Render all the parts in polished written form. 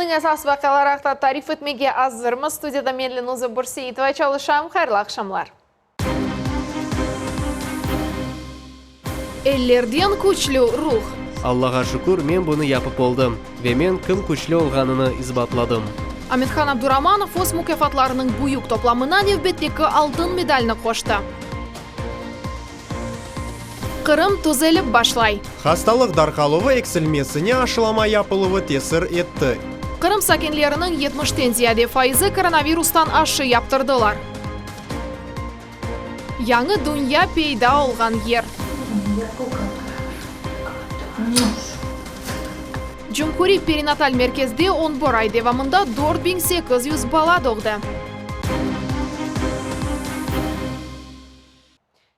Künniñ esas vaqiaları aqta tarif etmege azırmız. Studiyada men, Lenuza Bürseitova, çalışam. Hayırlı aqşamlar. Ellerden küçlü ruh. Allağa şükür, men bunı yapıp oldım ve men kim küçlü olğanını isbatladım. Amethan Abduramanov öz mukâfatlarınıñ büyük toplamına nevbetteki altın medalni qoştı. Qırım tüzelip başlay. Hastalıq darqaluvı eksilmesine aşılama yapıluvı tesir etti. Qırım sakinleriniñ yetmişten ziyade faizi koronavirustan aşı yaptırdılar. Yañı dünya peyda olğan yer. Cumhuriy perinatal merkezde on bir ay devamında 4800 bala doğdı.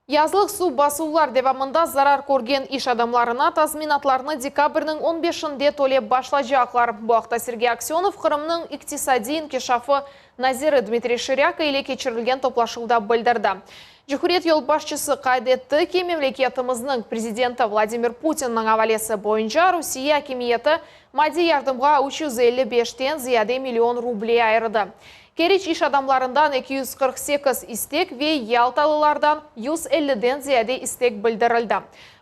Yazlıq suv basuvlar devamında zarar körgen iş adamlarına tazminatlarnı dekabrniñ on beşinde tölep başlacaqlar. Bu aqta Sergey Aksönov Qırımnıñ iqtisadiy inkişafı naziri Dmitriy Şirâko ile keçirilgen toplaşuvda bildirdi. Cumhuriyet yolbaşçısı qayd etti ki, memleketimizniñ prezidenti Vladimir Putinniñ avalesi boyunca Rusiye akimiyeti maddiy yardımğa 355-ten ziyade million ruble ayırdı. Keriç iş adamlarından 248 istek ve yaltalılardan 150-den ziyade istek bildirildi.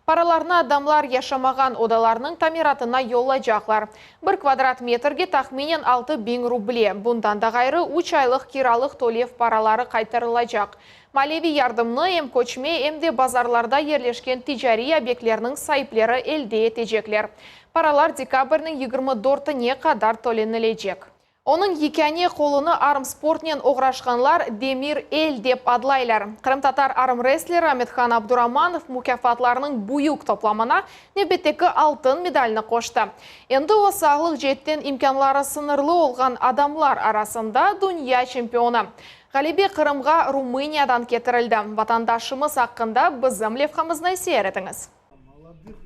Paralarnı adamlar yaşamağan odalarnıñ tamiratına yollaycaqlar. Bir kvadrat metrge tahminen 6000 ruble. Bundan da ğayrı, üç aylıq kiralıq tölev paraları qaytarılacaq. Maliyeviy yardımnı em köçme, em de bazarlarda yerleşken ticariy obyektlerniñ saipleri elde etecekler. Paralar dekabrniñ yigirmi dörtüne qadar tölenilecek. Onıñ yekâne qolunı armsportnen oğraşqanlar Demir el dep adlaylar. Qırımtatar armrestleri Amethan Abduramanov mukâfatlarnıñ büyük toplamına nevbetteki altın medalni qoştı. Endi o, sağlıq ceetten imkânları sıñırlı olğan adamlar arasında dünya çempionı. Ğalebe Qırımğa Rumıniyadan ketirildi. Vatandaşımız aqqında bizim levhamıznı seyir etiñiz.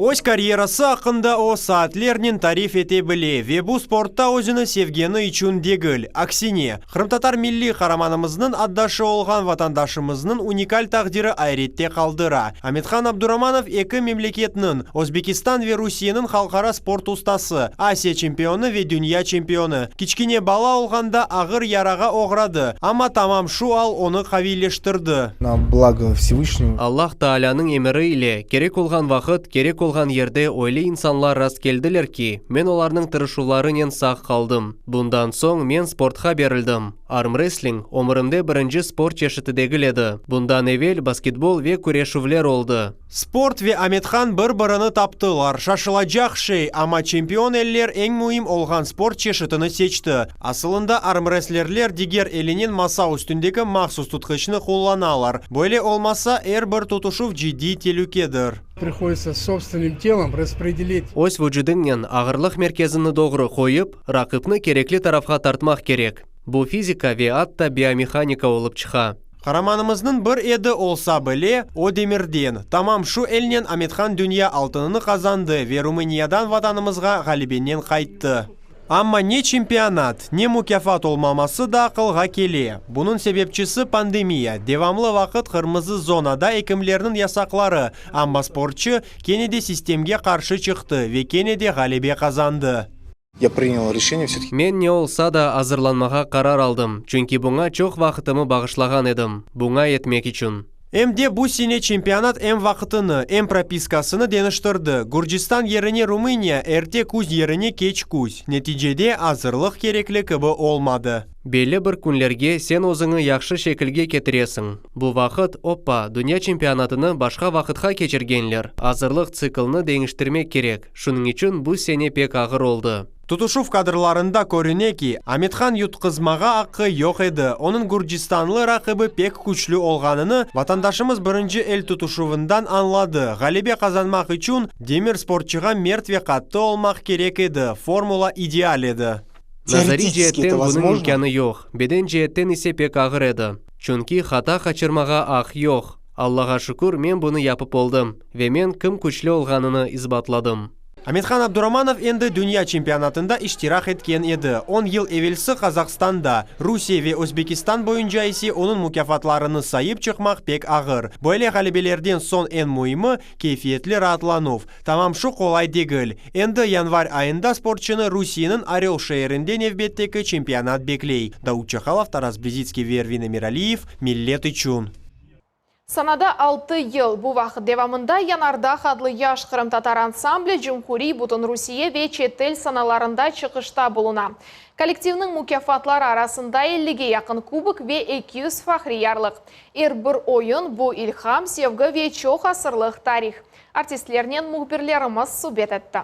Öz karyerası aqqında o, saatlernen tarif ete bile ve bu sportta özüni sevgeni içün degil, aksine, qırımtatar milliy qaramanımıznıñ addaşı olğan vatandaşımıznıñ unikal taqdiri ayrette qaldıra. Amethan Abduramanov eki memleketniñ, Özbekistan ve Rusiyeniñ halqara sport ustası, Asiya çempionı ve dünya çempionı. Kiçkene bala olğanda ağır yarağa oğradı, amma tamam şu al onı qaviyleştirdi. Na blago Vsevyşnıgo. Allah Taalânıñ emiri ile, kerek olğan vaqıt, kerek olğan yerde öyle insanlar rastkeldiler ki, men olarnıñ tırışuvlarınen sağ qaldım. Bundan soñ men sportqa berildim. Armresling, ömürimde birinci sport çeşiti degil edi. Bundan evel basketbol ve küreşüvler oldı. Sport ve Amethan bir-birini taptılar. Şaşılacaq şey, amma çempion eller eñ müim olğan sport çeşitini seçti. Asılında armrestlerler diger elinen masa üstündeki mahsus tutqıçnı qullanalar. Böyle olmasa, er bir tutuşuv ciddiy telükedir. Prihoditsya sobstvennim telom raspredelit. Öz vucudıñnen ağırlıq merkezini doğru qoyıp, raqipni kerekli tarafqa tartmaq kerek. Bu fizika ve atta biomehanika olıp çıqa. Qaramanımıznıñ bir edi olsa bile, o demirden. Tamam şu elnen Amethan dünya altınını qazandı ve Rumıniyadan vatanımızğa ğalebenen qayttı. Amma ne çempionat, ne mukâfat olmaması da aqılğa kele. Bunıñ sebepçisi pandemiya, devamlı vaqıt qırmızı zonada ekimlerniñ yasaqları, amma sportçı kene de sistemge qarşı çıqtı ve kene de ğalebe qazandı. Ya prinyal reşeniye vse-taki. Men ne olsa da azırlanmağa qarar aldım, çünki buña çoq vaqıtımı bağışlağan edim, buña yetmek içün. Em de bu sene çempionat em vaqıtını, em propiskasını deñiştirdi, Gürcistan yerine Rumıniya, erte küz yerine keç küz. Neticede, azırlıq kerekli kibi olmadı. Belli bir künlerge sen özüñi yahşı şekilge ketiresiñ. Bu vaqıt, oppa, dünya çempionatını başqa vaqıtqa keçirgenler, azırlıq tsiklni deñiştirmek kerek. Şunıñ içün bu sene pek ağır oldı. Tutuşuv kadrlarında körüne ki, Amethan yutqızmağa aqqı yoq edi, onıñ gürcistanlı raqibi pek küçlü olğanını vatandaşımız birinci el tutuşuvından añladı. Ğalebe qazanmaq içün demir sportçığa mert ve qattı olmaq kerek edi, formula ideal edi. Nazariy ceetten bunıñ imkânı yoq, beden ceetten ise pek ağır edi. Çünki hata qaçırmağa aq yoq. Allağa şükür, men bunı yapıp oldım ve men kim küçlü olğanını isbatladım. Amethan Abduramanov endi dünya çempionatında iştirak etken edi, on yıl evelsi Qazahstanda, Rusiye ve Özbekistan boyunca ise onıñ mukâfatlarını sayıp çıqmaq pek ağır. Böyle ğalebelerden soñ eñ müimi, keyfiyetli raatlanuv. Tamam şu qolay degil. Endi yanvar ayında sportçunı Rusiyeniñ Oröl şeerinde nevbetteki çempionat bekley. Daud Çakalov, Taras Brizitskiy ve Ervin Emiraliyev, Millet içün. Sanada altı yıl. Bu vaqıt devamında Yanardağ adlı yaş qırımtatar ansambli cumhuriy, bütünrusiye ve çetel sanalarında çıqışta buluna. Kollektivniñ mukâfatları arasında ellige yaqın kubok ve 200 fahriy yarlıq. Er bir oyun, bu ilham, sevgi ve çoq asırlıq tarih. Artistlernen mühbirlerimiz subet etti.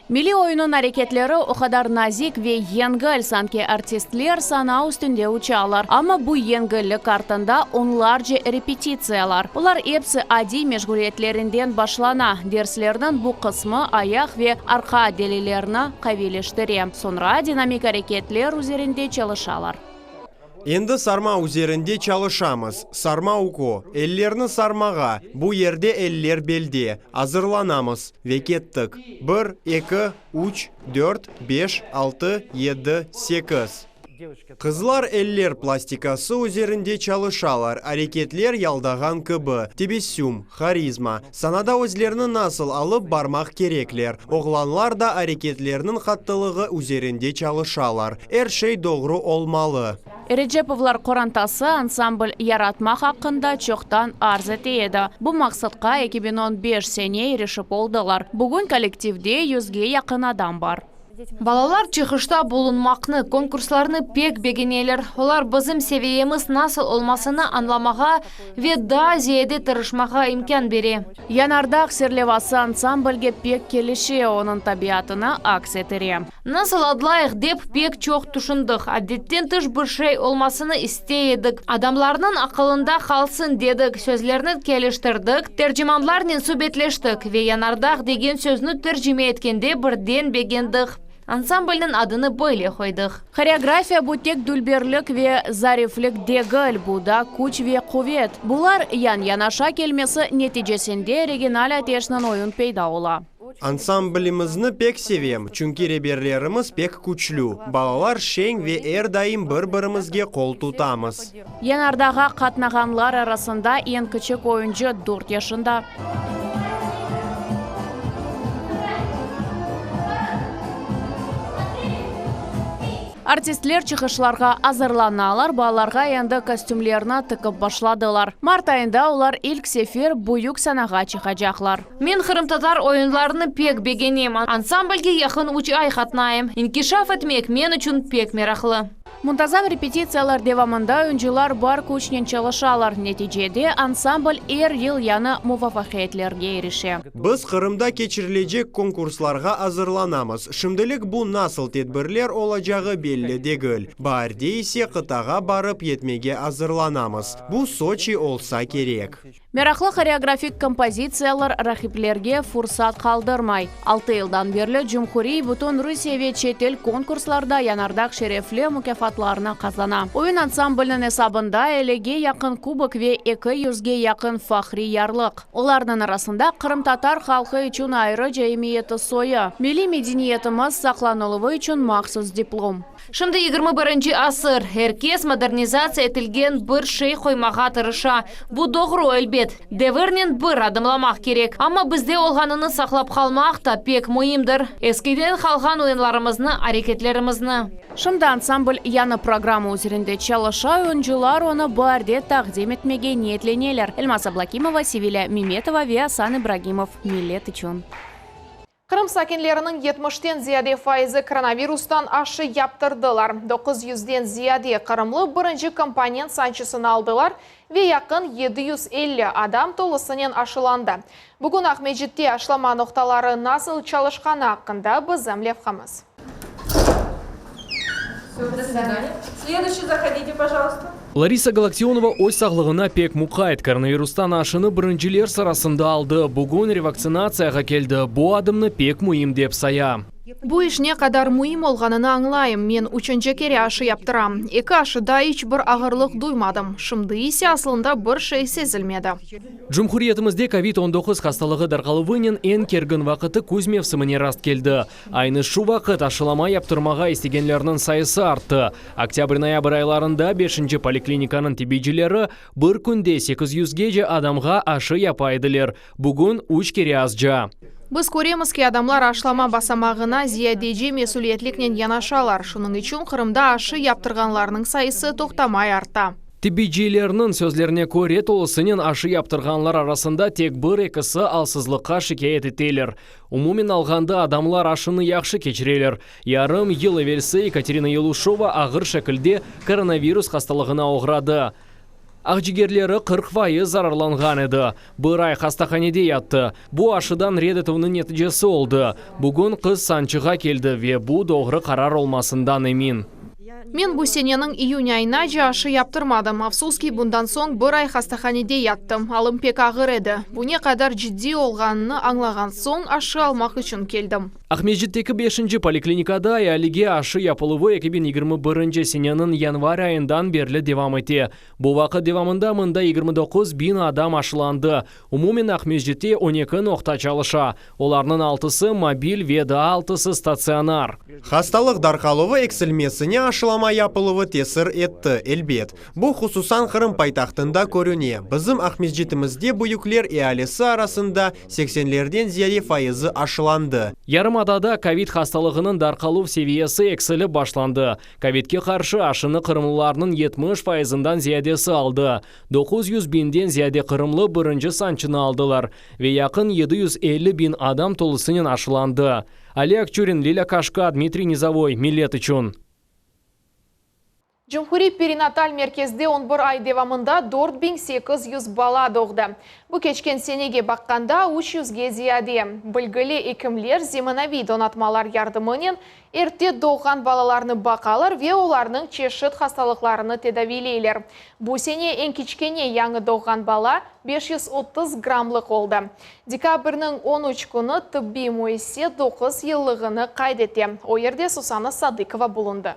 Milliy oyunıñ areketleri o qadar nazik ve yengil, sanki artistler sana üstünde uçalar. Amma bu yengillik artında onlarca repetitsiyalar. Olar epsi adiy meşğuliyetlerinden başlana. Derslerniñ bu qısmı ayaq ve arqa delilerni qaviyleştire. Soñra dinamik areketler üzerinde çalışalar. Endi sarma üzerinde çalışamız. Sarma uko, ellerni sarmağa, bu yerde eller belde. Azırlanamız. Ve kettik. Bir, eki, üç, dört, beş, altı, yedi, sekiz. Qızlar eller plastikası üzerinde çalışalar, areketler yaldağan kibi, tebessüm, harizma, sanada özlerini nasıl alıp barmaq kerekler. Oğlanlar da areketlerniñ qattılığı üzerinde çalışalar. Er şey doğru olmalı. Erecepovlar qorantası ansambl yaratmaq aqqında çoqtan arz ete edi. Bu maqsatqa 2015 sene irişip oldılar. Bugün kollektivde yüzge yaqın adam bar. Balalar çıqışta bulunmaqnı, konkurslarnı pek begeneler. Olar bizim seviyemiz nasıl olmasını añlamağa ve daa ziyade tırışmağa imkân bere. Yanardağ serlevası ansamblge pek kelişe, onıñ tabiatını aks etire. Nasıl adlayıq dep pek çoq tüşündik. Adetten tış bir şey olmasını istey edik. Adamlarnıñ aqılında qalsın dedik. Sözlerni keliştirdik, tercimanlarnen subetleştik ve yanardağ degen sözni tercime etkende birden begendik. Ansamblniñ adını böyle qoydıq. Horeografiya bu tek dülberlik ve zariflik degil, bu da küç ve quvet. Bular yan-yanaşa kelmesi neticesinde original ateşniñ oyun peyda ola. Ansamblimizni pek sevem, çünki reberlerimiz pek küçlü, balalar şeñ ve er daim bir-birimizge qol tutamız. Yanardağa qatnağanlar arasında eñ kiçik oyuncı dört yaşında. Artistler çıqışlarğa azırlanalar, balalarğa endi kostümlerni tikip başladılar. Mart ayında olar ilk sefer büyük sanağa çıqacaqlar. Men qırımtatar oyunlarını pek begenem. Ansamblge yaqın üç ay qatnayım. İnkişaf etmek men içün pek meraqlı. Muntazam repetitsiyalar devamında oyuncılar bar küçnen çalışalar. Neticede, ansambl er yıl yañı muvafaqiyetlerge irişe. Biz Qırımda keçirilecek konkurslarğa azırlanamız. Şimdilik bu nasıl tedbirler olacağı belli degil. Baarde ise qıtağa barıp yetmege azırlanamız. Bu Soçi olsa kerek. Meraqlı horeografik kompozitsiyalar raqiplerge fursat qaldırmay. Altı yıldan berli cumhuriy, bütün Rusiye ve çetel konkurslarda Yanardağ şerefli mukâfatlarnı qazana. Oyun ansambliniñ esabında ellige yaqın kubok ve eki yüzge yaqın fahriy yarlıq. Olarnıñ arasında qırımtatar halqı içün ayrıca emiyeti soyu, milliy medeniyetimiz saqlanıluvı içün mahsus diplom. Şimdi yigirmi birinci asır, er kes modernizatsiya etilgen bir şey qoymağa tırışa. Bu doğru, elbet, devirnen bir adımlamaq kerek. Amma bizde olğanını saqlap qalmaq ta pek müimdir, eskiden qalğan oyunlarımıznı, areketlerimizni. Şimdi ansambl yañı programma üzerinde çalışa, oyuncılar onı baarde taqdim etmege niyetleneler. Elmaz Ablâkimova, Sevilâ Memetova ve Asan İbragimov, Millet içün. Qırım sakinleriniñ 70-ten ziyade faizi koronavirustan aşı yaptırdılar. 900-den ziyade qırımlı birinci komponent sançısını aldılar ve yaqın 750 adam tolusınen aşılandı. Bugün Aqmescitte aşılama noqtaları nasıl çalışqanı aqqında bizim levhamız. Следующий, заходите, пожалуйста. Лариса Галактионова öz sağlığına pek muqayt. Koronavirustan aşını birinciler sırasında aldı. Bugün revaktsinatsiyağa keldi. Bu adımnı pek müim dep saya. Bu iş ne qadar müim olğanını añlayım. Men üçünci kere aşı yaptıram. Eki aşıda iç bir ağırlıq duymadım, şimdi ise aslında bir şey sezilmedi. Cumhuriyetimizde kovid 19 hastalığı darqaluvınen eñ kergin vaqıtı küz mevsimine rast keldi. Aynı şu vaqıt aşılama yaptırmağa istegenlerniñ sayısı arttı. Oktâbr-noyabr aylarında beşinci poliklinikanıñ tibbiycileri bir künde sekiz yüzgece adamğa aşı yapa ediler, bugün üç kere azca. Biz köremiz ki, adamlar aşılama basamağına ziyadece mesüliyetliknen yanaşalar, şunıñ içün Qırımda aşı yaptırğanlarnıñ sayısı toqtamay arta. Tibbiycilerniñ sözlerine köre, tolusınen aşı yaptırğanlar arasında tek bir-ekisi alsızlıqqa şikâyet eteler. Umumen alğanda, adamlar aşını yahşı keçireler. Yarım yıl evelsi Yekaterina Yeluşova ağır şekilde koronavirus hastalığına oğradı. Aqcigerleri 40% zararlanğan edi. Bir ay hastahanede yattı. Bu aşıdan red etüvniñ neticesi oldı. Bugün qız sançığa keldi ve bu doğru qarar olmasından emin. Men bu seneniñ iyün ayınace aşı yaptırmadım. Afsus ki, bundan soñ bir ay hastahanede yattım. Alım pek ağır edi. Bu ne qadar ciddiy olğanını añlağan soñ aşı almaq içün keldim. Aqmescitteki beşinci poliklinikada ealige aşı yapıluvı 2021 seneniñ yanvar ayından berli devam ete. Bu vaqıt devamında mında 29 biñ adam aşılandı. Umumen Aqmescitte 12 noqta çalışa, olarnıñ altısı mobil ve daa altısı statsionar. Hastalıq darqaluvı eksilmesine aşılama yapıluvı tesir etti, elbet. Bu, hususan, Qırım paytahtında körüne. Bizim Aqmescitimizde büyükler ealisi arasında seksenlerden ziyade fayızı aşılandı. Yarımadada kovid hastalığınıñ darqaluv seviyesi eksilip başlandı. Kovidke qarşı aşını qırımlılarnıñ 70 fayızından ziyadesi aldı. 900 biñden ziyade qırımlı birinci sançını aldılar ve yaqın 750 biñ adam tolusınen aşılandı. Ali Akçurin, Lilâ Kaşka, Dmitriy Nizovoy, Millet içün. Cumhuriy perinatal merkezde on bir ay devamında 4800 bala doğdı. Bu keçken senege baqqanda üç yüzge ziyade. Bilgili ekimler zemaneviy donatmalar yardımınen erte doğğan balalarnı baqalar ve olarnıñ çeşit hastalıqlarını tedaviyleyler. Bu sene eñ kiçkene yañı doğğan bala 530 grammlıq oldı. Dekabrniñ 13 künü tıbbiy müessise doquz yıllığını qayd ete. O yerde Susana Sadıkova bulundı.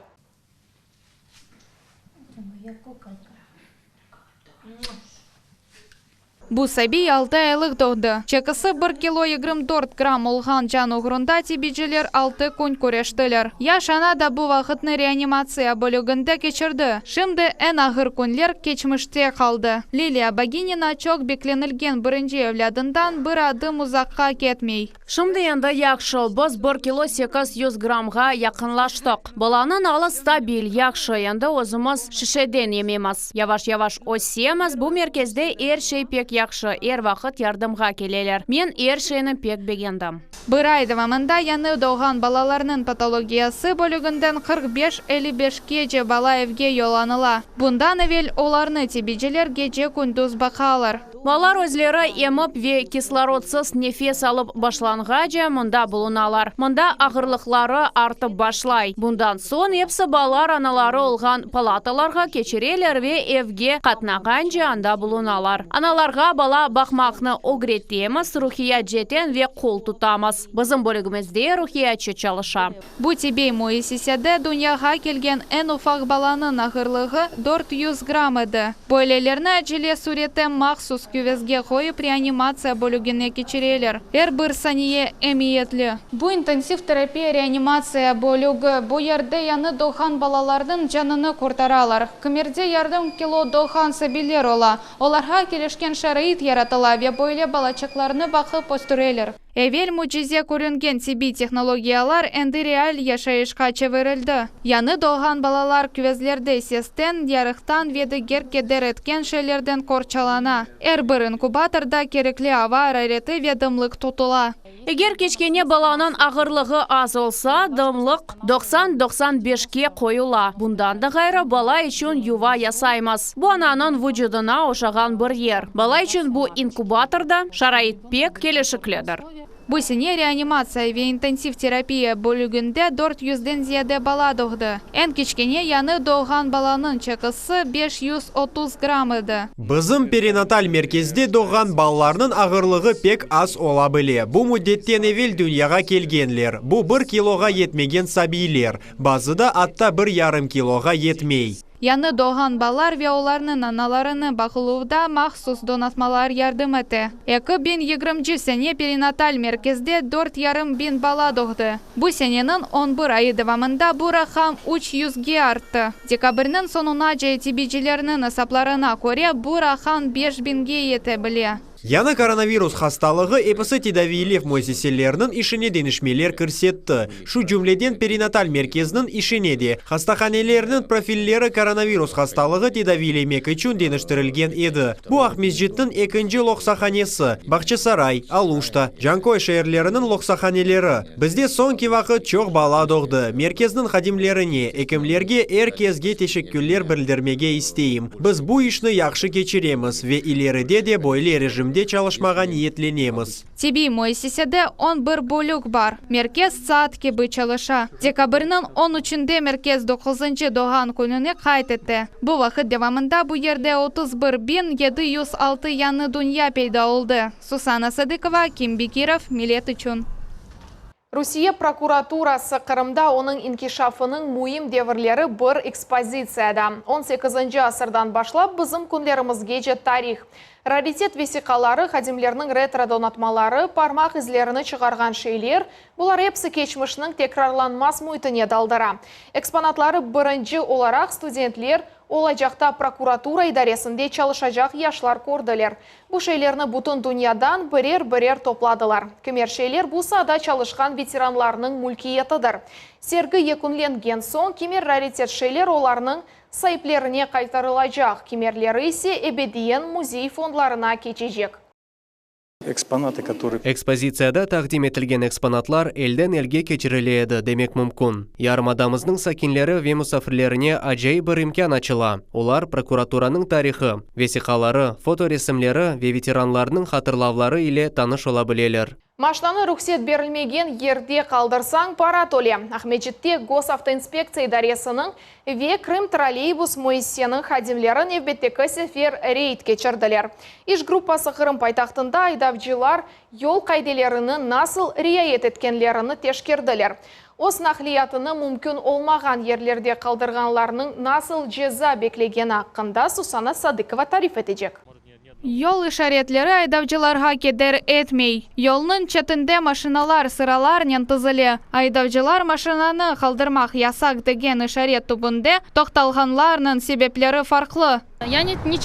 Bu sabiy altı aylıq doğdı. Çekisi bir kilo 24 gramm olğan can oğrunda tibiyciler altı kün küreştiler. Yaş ana da bu vaqıtnı reanimatsiya bölüginde keçirdi. Şimdi eñ ağır künler keçmişte qaldı. Liliya Baginina çoq beklenilgen birinci evlâdından bir adım uzaqqa ketmey. Şimdi endi yahşı, biz bir kilo 800 grammğa yaqınlaştıq. Balanıñ alı stabil, yahşı, endi özümiz şişeden ememiz. Yavaş-yavaş ösemiz, bu merkezde er şey pek yahşı, er vaqıt yardımğa keleler. Men er şeyni pek begendim. Bir ay devamında yañı doğğan balalarnıñ patologiyası bölüginden 45 55-kece bala evge yollanıla. Bundan evel olarnı tibiyciler gece-kündüz baqalar. Balalar özleri emip ve kislorodsız nefes alıp başlanğace mında bulunalar. Mında ağırlıqları artıp başlay. Bundan soñ epsi balalar anaları olğan palatalarğa keçireler ve evge qatnağance anda bulunalar. Analarğa bala baqmaqnı ögretemiz, ruhiyat ceetten ve qol tutamız. Bizim bölügimizde ruhiyatçı çalışa. Bu tibbiy müessisede dünyağa kelgen eñ ufaq balanıñ ağırlığı 400 gramm edi. Böylelerni acele sürette mahsus küvezge qoyıp reanimatsiya bölügine keçireler. Er bir saniye emiyetli. Bu intensiv terapiya reanimatsiya bölügi. Bu yerde yañı doğğan balalarnıñ canını qurtaralar. Kimerde yarım kilo doğğan sabiyler ola. Olarğa kelişken şarait yaratıla ve böyle balaçıqlarnı baqıp östüreler. Evel mücize körüngen tibbiy tehnologiyalar endi real yaşayışqa çevirildi. Yañı doğğan balalar küvezlerde sesten, yarıqtan ve diger keder etken şeylerden qorçalana. Er bir inkubatorda kerekli ava arareti ve dımlıq tutula. Eger kiçkene balanıñ ağırlığı az olsa, dımlıq 90, 95-ke qoyula. Bundan da ğayrı, bala içün yuva yasaymız. Bu ananıñ vucudına oşağan bir yer. Bala içün bu inkubatorda şarait pek kelişiklidir. Bu sene reanimatsiya ve intensiv terapiya bölüginde dört yüzden ziyade bala doğdı. Eñ kiçkene yañı doğğan balanıñ çekisi 530 gramm edi. Bizim perinatal merkezde doğğan balalarnıñ ağırlığı pek az ola bile. Bu müddetten evel dünyağa kelgenler. Bu bir kiloğa yetmegen sabiyler. Bazıda atta bir yarım kiloğa yetmey. Yañı doğğan balalar ve olarnıñ analarını baqıluvda mahsus donatmalar yardım ete. 2020 sene perinatal merkezde 4,5 biñ bala doğdı. Bu seneniñ 11 ayı devamında bu raqam 300ge arttı. Dekabrniñ soñunace tibiycilerniñ esaplarına köre bu raqam 5 biñge yete bile. Yañı koronavirus hastalığı episi tedaviylev müessiseleriniñ işine deñişmeler kirsetti. Şu cümleden perinatal merkezniñ işine de. Hastahanelerniñ profilleri koronavirus hastalığı tedaviylemek içün deñiştirilgen edi. Bu Aqmescitniñ ekinci loqsahanesi, Bağçasaray, Aluşta, Canköy şeerleriniñ loqsahaneleri. Bizde soñki vaqıt çoq bala doğdı. Merkezniñ hadimlerine, ekimlerge, er kesge teşekkürler bildirmege isteyim. Biz bu işni yahşı keçiremiz ve ileride de böyle rejimde çalışmağa niyetlenemiz. Tibbiy müessisede 11 bölük bar. Merkez saat kibi çalışa. Dekabrniñ 13-nde merkez 9 doğğan kününi qayd etti. Bu vaqıt devamında bu yerde 31 706 yañı dünya peyda oldı. Susana Sadıkova, Kim Bekirov, Millet içün. Rusiye prokuraturası Qırımda onıñ inkişafınıñ müim devirleri bir ekspozitsiyada. 18. Asırdan başlap bizim künlerimizgece tarih. Raritet vesiqaları, hadimlerniñ retro donatmaları, parmaq izlerini çıqarğan şeyler, bular episi keçmişniñ tekrarlanmaz müitine daldıra. Eksponatları birinci olaraq studentler, olacaqta prokuratura idaresinde çalışacaq yaşlar kördiler. Bu şeylerni bütün dünyadan birer-birer topladılar. Kimer şeyler bu saada çalışqan veteranlarnıñ mülkiyetidir. Sergi yekünlengen soñ kimer raritet şeyler olarnıñ saiplerine qaytarılacaq, kimerleri ise ebediyen müzey fondlarına keçecek. Экспонаты, которые Ekspozitsiyada taqdim etilgen eksponatlar elden elge keçirile edi demek mümkün. Yarımadamıznıñ sakinleri ve musafirlerine acayip bir imkân açıla. Olar prokuraturanıñ tarihı, vesiqaları, fotoresimleri ve veteranlarnıñ hatırlavları ile tanış ola bileler. Maşnanı ruhset berilmegen yerde qaldırsañ para töle. Aqmescitte Gosavtoinspektsiya idaresiniñ ve Krım trolleybus müessiseniñ hadimleri nevbetteki sefer reyd keçirdiler. İş gruppası Qırım paytahtında aydavcılar yol qaidelerini nasıl riayet etkenlerini teşkerdiler. Öz naqliyatını mümkün olmağan yerlerde qaldırğanlarnıñ nasıl ceza beklegeni aqqında Susana Sadıkova tarif etecek. Yol işaretleri aydavcılarğa keder etmey. Yolnıñ çetinde maşinalar sıralarnen tizile. Aydavcılar maşinanı qaldırmaq yasaq degen işaret tübünde toqtalğanlarnıñ sebepleri farqlı.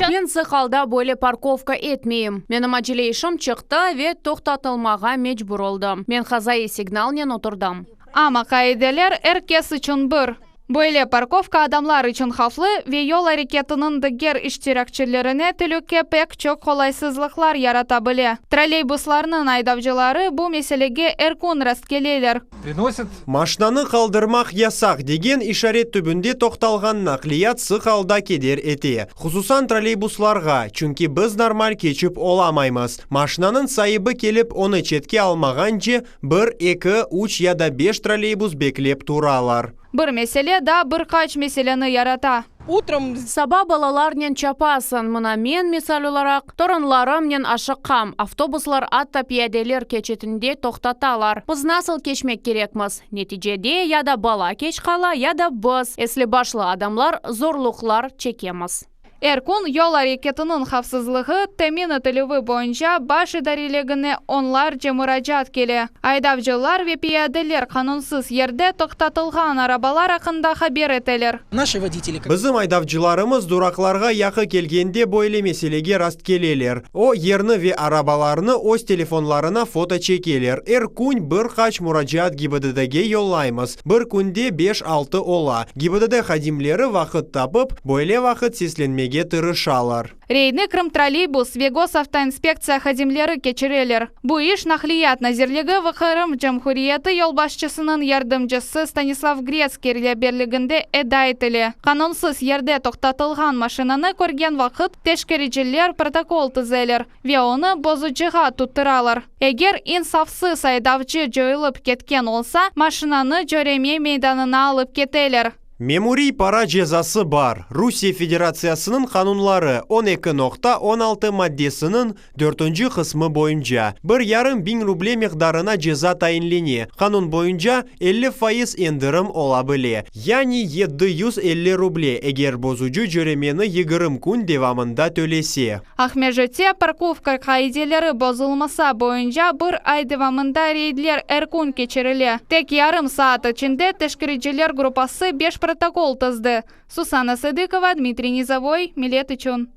Men sıq alda böyle parkovka etmeyim. Menim acele işim çıqtı ve toqtatılmağa mecbur oldım. Men qazaiy signalnen oturdım. Amma qaideler er kes içün bir. Böyle parkovka adamlar içün havflı ve yol areketiniñ diger iştirakçilerine telüke pek çoq qolaysızlıqlar yarata bile. Trolleybuslarnıñ aydavcıları bu meselege er kün rastkeleler. Приносят Maşnanı qaldırmaq yasaq degen işaret tübünde toqtalğan naqliyat sıq alda keder ete. Hususan trolleybuslarğa, çünki biz normal keçip olamaymız. Maşnanıñ saibi kelip onı çetke almağance bir, eki, üç ya da beş trolleybus beklep turalar. Bir mesele daa bir qaç meseleni yarata. Утром Saba balalarnen çapasıñ. Mına men misal olaraq torunlarımnen aşıqam. Avtobuslar atta piyadeler keçitinde toqtatalar. Biz nasıl keçmek kerekmiz? Neticede ya da bala keç qala, ya da biz, esli başlı adamlar, zorluqlar çekemiz. Er kün yol areketiniñ havfsızlığı temin etilüvi boyunca baş idareligine onlarca muracaat kele. Aydavcılar ve piyadeler qanunsız yerde toqtatılğan arabalar aqqında haber eteler. Наши водители Bizim aydavcılarımız duraqlarğa yaqın kelgende böyle meselege rast keleler. O yerni ve arabalarnı öz telefonlarına foto çekeler. Er kün bir qaç muracaat GİBDDge yollaymız. Bir künde 5-6 ola. GİBDD hadimleri vaqıt tapıp, böyle vaqıt seslenmege. etmege tırışalar. Reydni Krımtrolleybus ve Gosavtoinspektsiya hadimleri keçireler. Bu iş Naqliyat nazirligi ve Qırım Cumhuriyeti yolbaşçısınıñ yardımcısı Stanislav Gretskiy reberliginde eda etile. Qanunsız yerde toqtatılğan maşinanı körgen vaqıt teşkericiler protokol tizeler ve onı bozucığa tuttıralar. Eger insafsız aydavcı coyulıp ketken olsa, maşinanı cöreme meydanına alıp keteler. Memuriy para cezası bar, Rusiye Federatsiyasınıñ qanunları 12 nokta 16 maddesiniñ dörtünci qısmı boyunca 1,5 biñ ruble miqdarına ceza tayinlene. Qanun boyunca 50% endirim ola bile. Yani 750 ruble, eger bozucı cöremeni 20 kün devamında tölese. Aqmescitte parkovka qaideleri bozulması boyunca bir ay devamında reydler er kün keçirile. Tek yarım saat içinde teşkericiler gruppası 5 protokol tizdi. Susana Sadıkova, Dmitriy Nizovoy, Millet içün.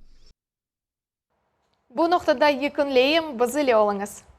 Bu noqtada yekünleyim, biz ile oluñız.